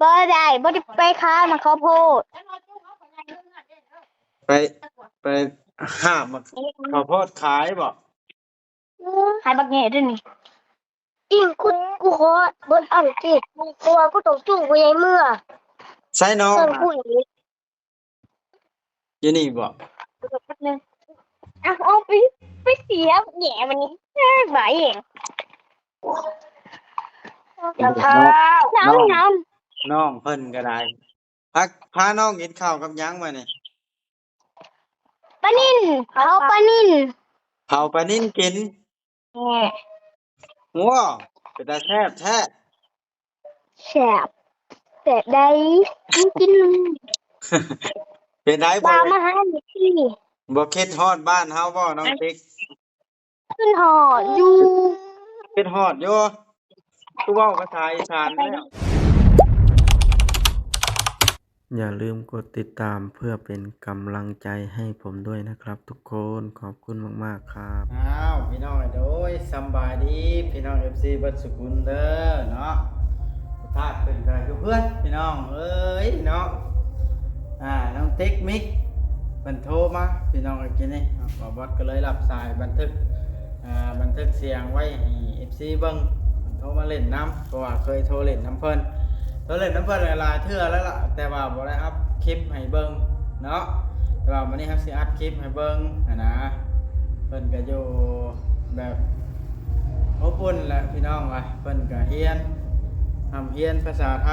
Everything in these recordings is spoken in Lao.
ບໍ່ໄດ້ ບໍ່ໄດ້ໄປຂາຍໝາກເຂົ້າໂພດ. ໄປ ໄປຫາໝາກເຂົ້າໂພດຂາຍບໍ? ຂາຍບັກແງ່ເດ້ນີ້. ອີ່ງ ກູ ກູຂໍເບິດອັນຕິ ເພາະວ່າກູຕ້ອງຈູງພໍ່ໃຫຍ່ເມືອ. ໃສນ້ອງ? ເພິ່ນ ກູອີກ ຢູ່ນີ້ບໍ? ແປັບໜຶ່ງ ເອົາ ເອົາໄປ ໄປເສຍແຫຍ່ມັນນີ້ ເອີ ບາດເອງ. ນ້ອງ ນ້ອງ ນ້ອງເພິ່ນກໍໄດ້. ພາ ພານ້ອງກິນເຂົ້າກັບຫຍັງມື້ນີ້? ປານິນ ເຜົາປານິນ ເຜົາປານິນກິນ. ແນ່ ໂອ້ ເປັນຕາແຊບແທ້. ແຊບ ແຊບໃດ໋ ກິນ ກິນ. ເປັນໃດ ບໍ່ ມາຫາຢູ່ທີ່ ບໍ່ຄິດຮອດບ້ານເຮົາບໍ່ ນ້ອງຕິກ? ຄິດຮອດຢູ່ ຄິດຮອດຢູ່ ຄືເວົ້າພາສາອີສານແລ້ວ. ຢ່າລືມກົດຕິດຕາມເພື່ອເປັນກຳລັງໃຈໃຫ້ຜົມດ້ວຍນະຄັບທຸກຄົນ. ຂອບຄຸນມາກໆຄັບ. ອ້າວ ພີ່ນ້ອງເອີຍ ໂດຍ ສຳບາຍດີພີ່ນ້ອງ ເອັຟຊີ ເບິດສຸກຸນເດີເນາະ. ທາດເພິ່ນກໍຢູ່ເຮືອນ ພີ່ນ້ອງເອີຍເນາະ. ອ່າ ນ້ອງຕິກ ມິກ ເພິ່ນໂທມາ ພີ່ນ້ອງເອີຍ ກິນນີ້ ບ່າວບອດກໍເລີຍຮັບສາຍ ບັນທຶກ ອ່າ ບັນທຶກສຽງໄວ້ໃຫ້ ເອັຟຊີ ເບິ່ງ. ເພິ່ນໂທມາຫຼິ້ນນຳ ເພາະວ່າເຄີຍໂທຫຼິ້ນນຳເພິ່ນ ໂທຫຼິ້ນນຳເພິ່ນຫຼາຍເທື່ອແລ້ວລະ ແຕ່ວ່າບໍ່ໄດ້ອັບຄລິບໃຫ້ເບິ່ງເນາະ. ແຕ່ວ່າມື້ນີ້ເຮົາຊິອັດຄລິບໃຫ້ເບິ່ງຫັ້ນນະ. ເພິ່ນກໍຢູ່ແບບອົບອຸ່ນແຫຼະ ພີ່ນ້ອງເອີຍ. ເພິ່ນກໍຮຽນ ຮ່ຳຮຽນພາສາໄທ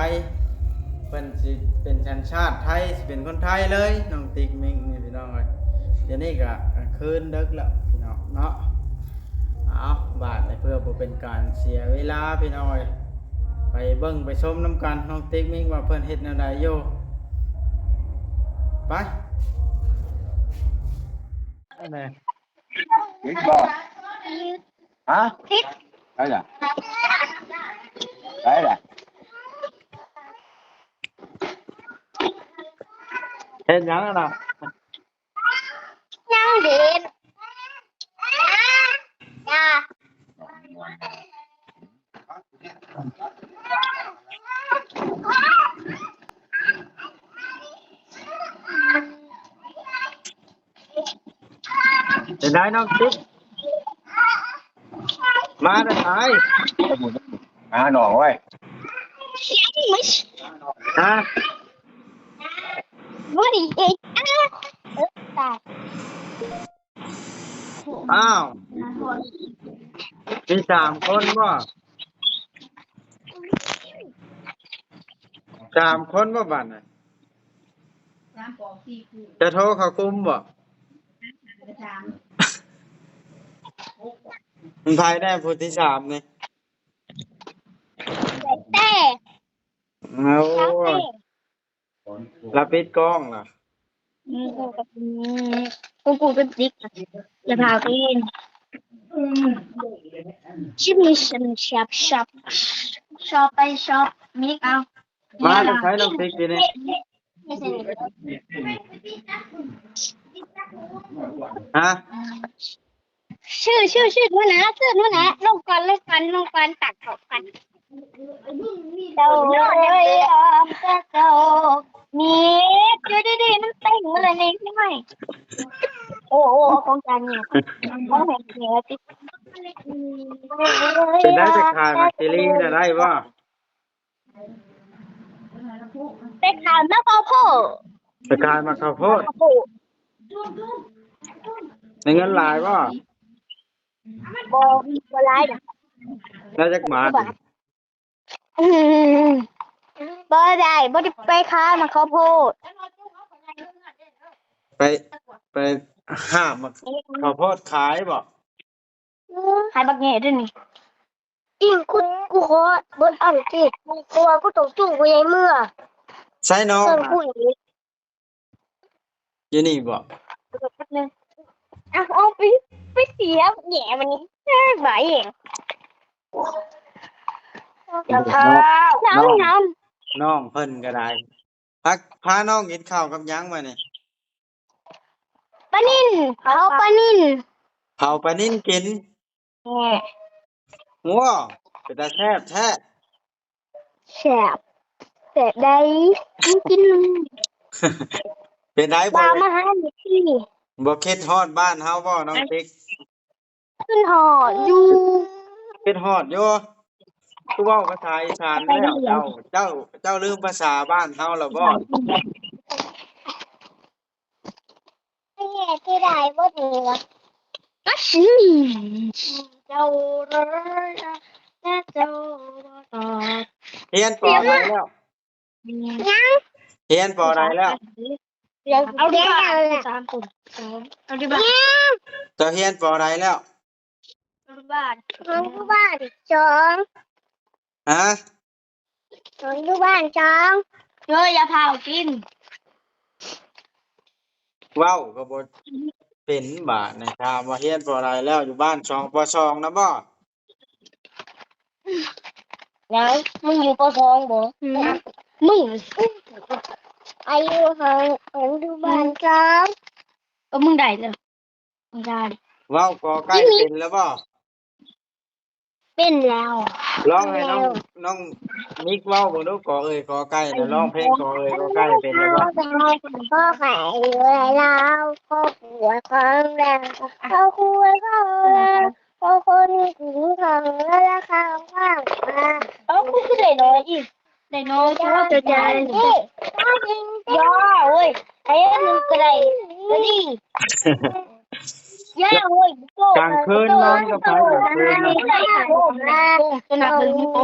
ເພິ່ນຊິເປັນສັນຊາດໄທ ຊິເປັນຄົນໄທເລີຍ ນ້ອງຕິກ ມິກ ນີ້ ພີ່ນ້ອງເອີຍ. ດຽວນີ້ກໍຄືນເດິກແລ້ວ ພີ່ນ້ອງເນາະ. ເອົາ ບາດນີ້ເພື່ອບໍ່ເປັນການເສຍເວລາ ພີ່ນ້ອງເອີຍ ໄປເບິ່ງໄປຊົມນຳກັນ ນ້ອງຕິກ ມິກ ວ່າເພິ່ນເຮັດແນວໃດຢູ່. ໄປ ອັນນີ້ ຕິດບໍ່? ຮະ? ໄປລະ ໄປລະ ເຮັດຫຍັງຫັ້ນນະ? ຍັງເດັນ ເປັນໄດນ້ອງຕິກ? ມາແຕ່ໃສ? ຫານ້ອງເວີຍ. ຮະ? ອ້າວ ມີສາມຄົນບໍ່? ສາມຄົນບໍ່ບາດນະ? ຈະໂທເຂົ້າກຸ່ມບໍ່? ມັນໃຜແດ່ຜູ້ທີສາມນີ້? ແຕ່ ໂອ້ຍ ລາວປິດກ້ອງລະ. ອືມ ກູກັບ ອືມ ກູ ກູເປັນຕິກ ລະພາວເປັນ ອືມ ຊິມີສັນ ຊັບ ຊັບ ຊັບໄປ ຊັບ ມິກ ເອົາ ມາແຕ່ໃສນ້ອງຕິກ ດຽວນີ້? ຮະ? ຊື່ ຊື່ ຊື່ ຫົວໜ້າ ຊື່ ຫົວໜ້າ ລົງກ່ອນ ລົງກ່ອນ ລົງກ່ອນ ຕັດເຂົ້າກັນ. ໂດຍ ອອມກະໂຕ ມີ ຢູ່ດີໆ ມັນເຕັ້ງມາເລີຍນີ້ ນ້ອຍ. ໂອ້ ໂອ້ ຂອງຈານນີ້ ຂອງແຮງແທ້ຕິ. ເປັນໄດ ໄປຂາຍໝາກເຈລລີນະ ໄດ້ບໍ່? ໄປຂາຍໝາກເຂົ້າໂພດ ໄປຂາຍໝາກເຂົ້າໂພດ ໄດ້ເງິນຫຼາຍບໍ່? ບໍ່ ບໍ່ຫຼາຍດອກ. ໄດ້ຈັກບາດ? ອືມ ບໍ່ໄດ້ ບໍ່ໄດ້ໄປຂາຍໝາກເຂົ້າໂພດ. ໄປ ໄປຫາໝາກເຂົ້າໂພດຂາຍບໍ? ຂາຍບັກແງ່ເດ້ນີ້. ອີ່ງ ກູ ກູຂໍເບິດອັນຕິ ເພາະວ່າກູຕ້ອງຈູງພໍ່ໃຫຍ່ເມືອ. ໃສນ້ອງ? ເພິ່ນ ກູອີກ ຢູ່ນີ້ບໍ? ແປັບໜຶ່ງ ເອົາ ເອົາໄປ ໄປເສຍແຫຍ່ມັນນີ້ ບາດເອງ. ນ້ອງ ນ້ອງ ນ້ອງເພິ່ນກໍໄດ້. ພາ ພານ້ອງກິນເຂົ້າກັບຫຍັງມື້ນີ້? ປານິນ ເຜົາປານິນ ເຜົາປານິນກິນ. ແນ່ ໂອ້ ເປັນຕາແຊບແທ້. ແຊບ ແບບໃດ? ມັນກິນ ເປັນໃດ ບໍ່ ບໍ່ມາຫານີ້ຕິ? ບໍ່ຄິດຮອດບ້ານເຮົາບໍ່ ນ້ອງຕິກ? ຄິດຮອດຢູ່ ຄິດຮອດຢູ່. ຄືເວົ້າພາສາອີສານແລ້ວ ເຈົ້າ ເຈົ້າ ເຈົ້າລືມພາສາບ້ານເຮົາແລ້ວບໍ່? ເຮັດທີ່ໃດບໍ່ດີວະ? ກໍຊິມີເຈົ້າເລີຍນະ ເຈົ້າບໍ່ຕອບ. ຮຽນ ປ.ໃດແລ້ວ? ຍັງ. ຮຽນ ປ.ໃດແລ້ວ? ຮຽນ ເອົາດີບານ ສາມຄົນ ເອົາດີບານ. ເຈົ້າຮຽນ ປ.ໃດແລ້ວ? ອະນຸບານ ອະນຸບານສອງ. ຮະ? ອະນຸບານສອງ. ເອີ ຢ່າພາວກິນ ເວົ້າກໍບໍ່ເປັນບາດນີ້. ຖາມວ່າຮຽນ ປ.ໃດແລ້ວ? ຢູ່ບ້ານສອງ ປ.ສອງ ນະບໍ່? ຍັງ ມຶງຢູ່ ປ.ສອງ ບໍ່? ອືມ ມຶງ ອາຍຸ ອະນຸບານສອງ. ກໍມຶງໄດ້ແລ້ວ ເວົ້າ ກໍໄກ່ ເປັນແລ້ວບໍ່? ເປັນແລ້ວ. ລອງໃຫ້ນ້ອງ ນ້ອງມິກເວົ້າເບິ່ງດູ ກໍເອີຍກໍໄກ່ນະ ຮ້ອງເພງກໍເອີຍກໍໄກ່ເປັນແລ້ວບໍ່? ກໍໄກ່ເອີຍລາວ ກໍຂວດຂອງແດງ ກໍຂວດຂອງແດງ ກໍຄົນກິນຂອງລາຄາຂອງວ່າງ. ເອົ້າ ຄືໄດ້ນ້ອຍອີກ? ໄດ້ນ້ອຍ ເຈົ້າເຈົ້າ ເຈົ້າ ຢ່າໂອ້ຍ ໄອ້ອັນໜຶ່ງກໍໄດ້ ກໍດີ ຢ່າໂອ້ຍ. ກາງຄືນນອນກັບໃຜ? ກາງຄືນນອນ ຕົວໜັກເບິ່ງໂຕ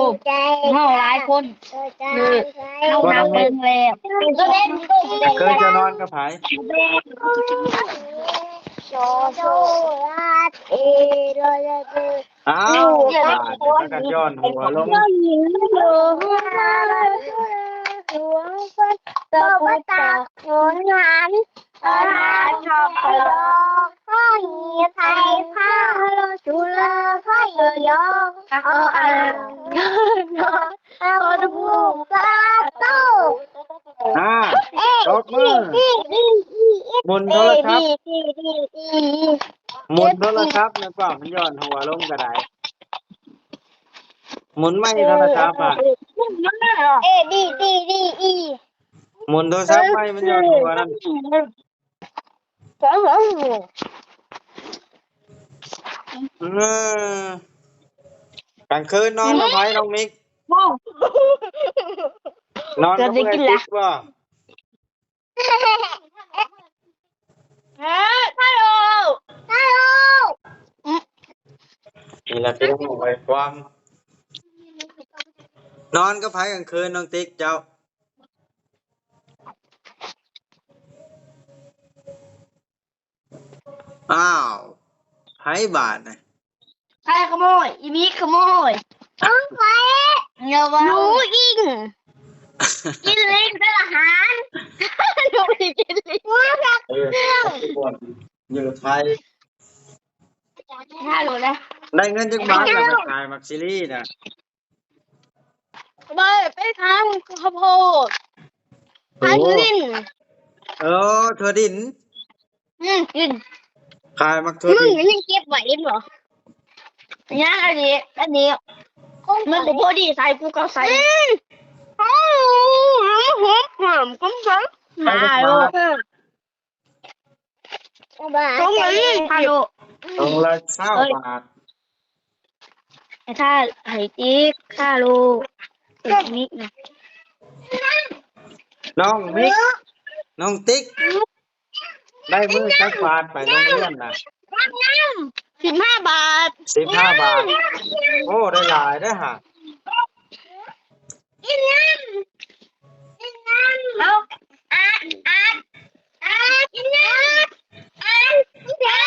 ເຮົາຫຼາຍຄົນ ເອີ ເຮົາໜັກເບິ່ງແລ້ວ. ກາງຄືນເຈົ້ານອນກັບໃຜ? ອ້າວ ບາດນີ້ພາກັນຍ້ອນຫົວລົງ ອ່າ ຕົບມື ໝູນໂທລະສັບ ໝູນໂທລະສັບ ແລ້ວກໍມັນຍ້ອນຫົວລົງກໍໄດ້. ໝູນໃໝ່ໂທລະສັບ ອາ A B C D E ໝູນໂທລະສັບໃໝ່ ມັນຍ້ອນຫົວນັ້ນ. ເອີ ກາງຄືນນອນກັບໃຜ ນ້ອງມິກ? ນອນກັບເອື້ອຍຕິກບໍ່? ຮາໂລ ຮາໂລ ນີ້ລະພີ່ນ້ອງ ໄວ້ຄວາມ ນອນກັບໃຜກາງຄືນ ນ້ອງຕິກເຈົ້າ? ອ້າວ ໃຜບາດນະ? ໃຜຂະໂມຍ? ອີມິກຂະໂມຍ. ຂອງໃຜ? ຢ່າວ່າ ໜູອີງ ກິນລິງເປັນອາຫານ. ໜູອີງກິນລິງ. ເອີ ຢູ່ໄທ ໄດ້ເງິນຈັກບາດລະ ໄປຂາຍໝາກຊີຣີນະ? ໄປ ໄປຂາຍເຂົ້າໂພດ ໂອ້ ຂາຍຖົ່ວດິນ. ເອີ ຖົ່ວດິນ. ອືມ ກິນ ຂາຍໝາກຖົ່ວດິນ. ມຶງຍັງເກັບໄວ້ບໍ່? ຍັງ ອັນນີ້ ອັນນີ້ ມັນບໍ່ພໍດີໃສ່ ກູກໍໃສ່. ອືມ ຫອມ ຫອມ ຫອມ ຫອມ ຫອມ ຫອມ ຫອມ. ຖົ່ວດິນ ຄາໂລ ຖົ່ວລະຊາວບາດ. ເອີຍ ຖ້າໃຫ້ຕິກ ຄາໂລ ເອີຍ ມິກນະ ນ້ອງມິກ ນ້ອງຕິກ ໄດ້ມື້ຈັກບາດໄປໂຮງຮຽນນະ? ສິບຫ້າບາດ. ສິບຫ້າບາດ. ໂອ້ ໄດ້ຫຼາຍເດ້ຫະ. ກິນນ້ຳ ກິນນ້ຳ. ເອົາ ອາດ ອາດ ອາດ ກິນນ້ຳ ອາດ ກິນນ້ຳ.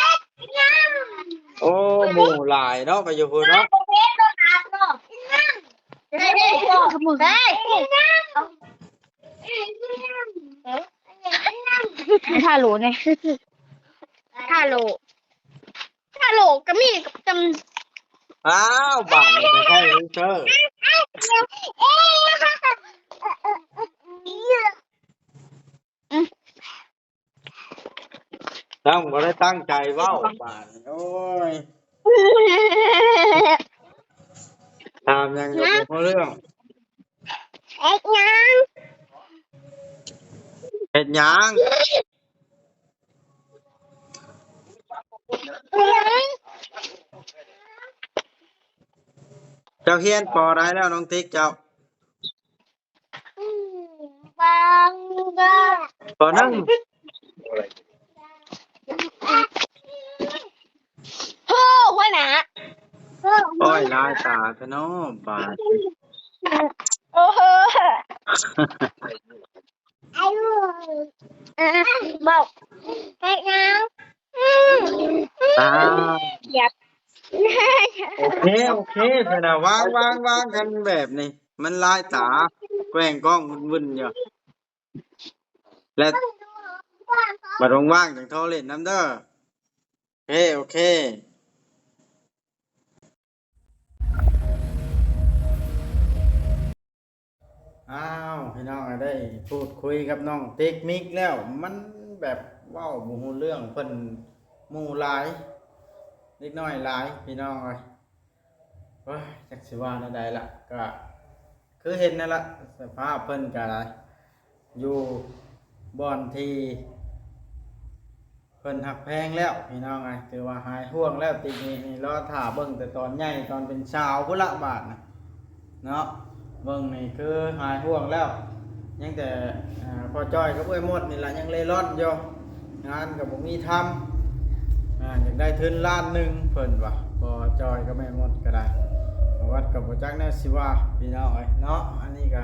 ໂອ້ ໝູ່ຫຼາຍເນາະ ໄປຢູ່ພຸ້ນເນາະ. ກິນນ້ຳ ເຮີຍ ກິນນ້ຳ. ທາໂຫຼແດ່ ທາໂຫຼ ທາໂຫຼກໍມີຈຳ. ອ້າວ ບາດນີ້ກໍໃຊ້ເຊີ ເຈົ້າບໍ່ໄດ້ຕັ້ງໃຈເວົ້າບາດນີ້. ໂອ້ຍ ຖາມຫຍັງກໍບໍ່ຮູ້ເລື່ອງ. ເຮັດຫຍັງ? ຫຍັງ? ເຈົ້າຮຽນ ປ.ໃດແລ້ວ ນ້ອງຕິກເຈົ້າ? ປ.ໜຶ່ງ. ໂອ້ ຫົວໜ້າ ໂອ້ຍ ຫຼາຍຕາແທ້ເນາະບາດ. ໂອ້ໂຫ ເວົ້າ ເຮັດຫຍັງ? ຕາ ຢາກ ໂອເຄ ໂອເຄ ເພິ່ນນະ ວາງ ວາງ ວາງກັນແບບນີ້ ມັນຫຼາຍຕາ ແກວ່ງກ້ອງວຸ່ນໆຢູ່ ແລະ ບັດວ່າງໆ ຈັ່ງໂທຫຼິ້ນນຳເດີ. ໂອເຄ ໂອເຄ. ອ້າວ ພີ່ນ້ອງ ໄດ້ພູດຄຸຍກັບນ້ອງຕິກມິກແລ້ວ ມັນແບບເວົ້າບໍ່ຮູ້ເລື່ອງ ເພິ່ນໝູ່ຫຼາຍ ເດັກນ້ອຍຫຼາຍ ພີ່ນ້ອງເອີຍ. ໂອ້ຍ ຈັກຊິວ່າແນວໃດລະ ກະຄືເຫັນນັ້ນລະ ສະພາບເພິ່ນກະໄດ້ ຢູ່ບ່ອນທີ່ເພິ່ນຮັກແພງແລ້ວ ພີ່ນ້ອງເອີຍ ຖືວ່າຫາຍຫ່ວງແລ້ວ. ຕິກມິກນີ້ລໍຖ້າເບິ່ງແຕ່ຕອນໃຫຍ່ ຕອນເປັນສາວພຸ້ນລະບາດນະເນາະ. ເບິ່ງນີ້ຄືຫາຍຫ່ວງແລ້ວ ຍັງແຕ່ ອາ ພໍ່ຈ້ອຍກັບເອື້ອຍມົດນີ້ລະຍັງເລ່ລ່ອນຢູ່ ງານກໍບໍ່ມີທຳ. ອາ ຢາກໄດ້ທຶນລ້ານໜຶ່ງເພິ່ນວ່າ ພໍ່ຈ້ອຍກັບແມ່ມົດກໍໄດ້. ປະຫວັດກໍບໍ່ຈັກແນວຊິວ່າ ພີ່ນ້ອງເອີຍເນາະ. ອັນນີ້ກໍ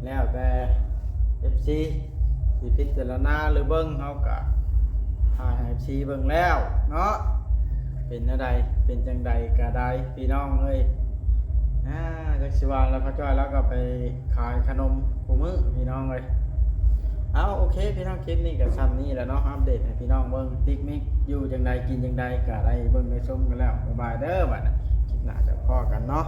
ແລ້ວແຕ່ເອັຟຊີຊິພິຈາລະນາ ຫຼື ເບິ່ງ ເຮົາກໍຖ່າຍໃຫ້ເອັຟຊີເບິ່ງແລ້ວເນາະ ເປັນແນວໃດ ເປັນຈັ່ງໃດກໍໄດ້ ພີ່ນ້ອງເອີຍ. ອາ ຈັກຊິວ່າແລ້ວ ພໍ່ຈ້ອຍລາວກໍໄປຂາຍຂະໜົມຄູ່ມື້ ພີ່ນ້ອງເອີຍ. ເອົາ ໂອເຄ ພີ່ນ້ອງ ຄລິບນີ້ກໍສ່ຳນີ້ແຫຼະເນາະ ອັບເດດໃຫ້ພີ່ນ້ອງເບິ່ງ ຕິກມິກຢູ່ຈັ່ງໃດ ກິນຈັ່ງໃດ ກໍໄດ້ເບິ່ງໄດ້ຊົມກັນແລ້ວ. ບາຍບາຍເດີ ບາດນີ້ ຄລິບໜ້າຈະພໍ້ກັນເນາະ.